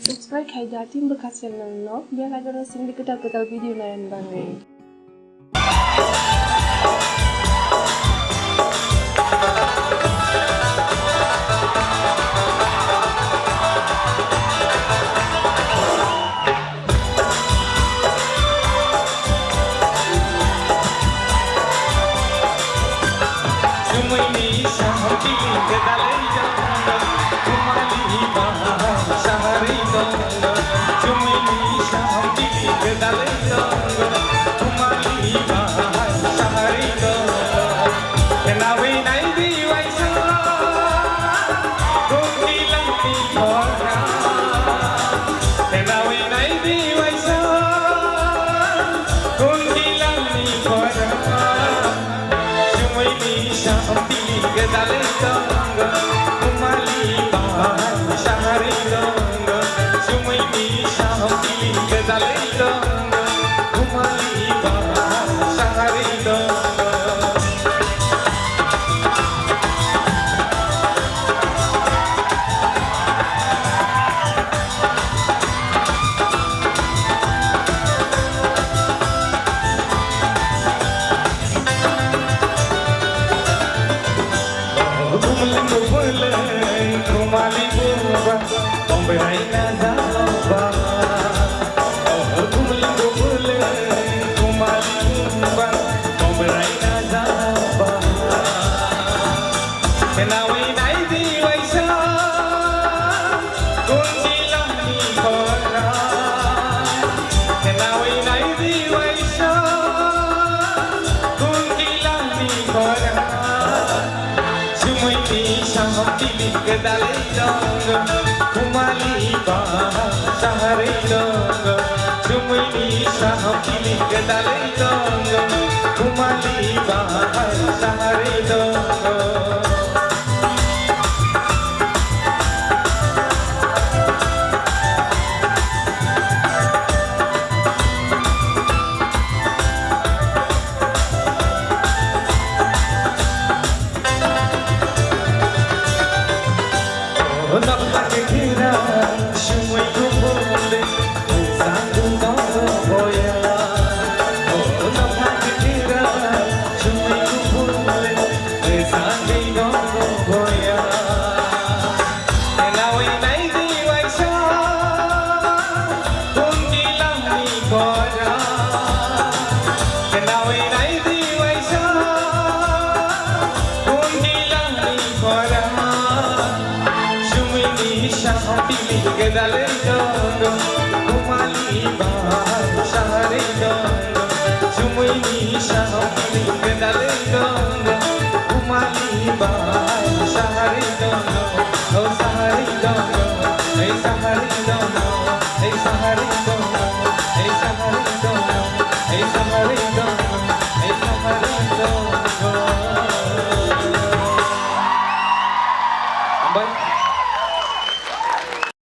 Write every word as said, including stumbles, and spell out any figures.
Subscribe khai da tin bwkha channel no, bell icon no singdi kwtal kwtal video naiyan bagwi. Sumui ni saham tili kedalai dong, kumali ba sahari dong. Sumui ni saham tili kedalai dong, kumali ba sahari dong.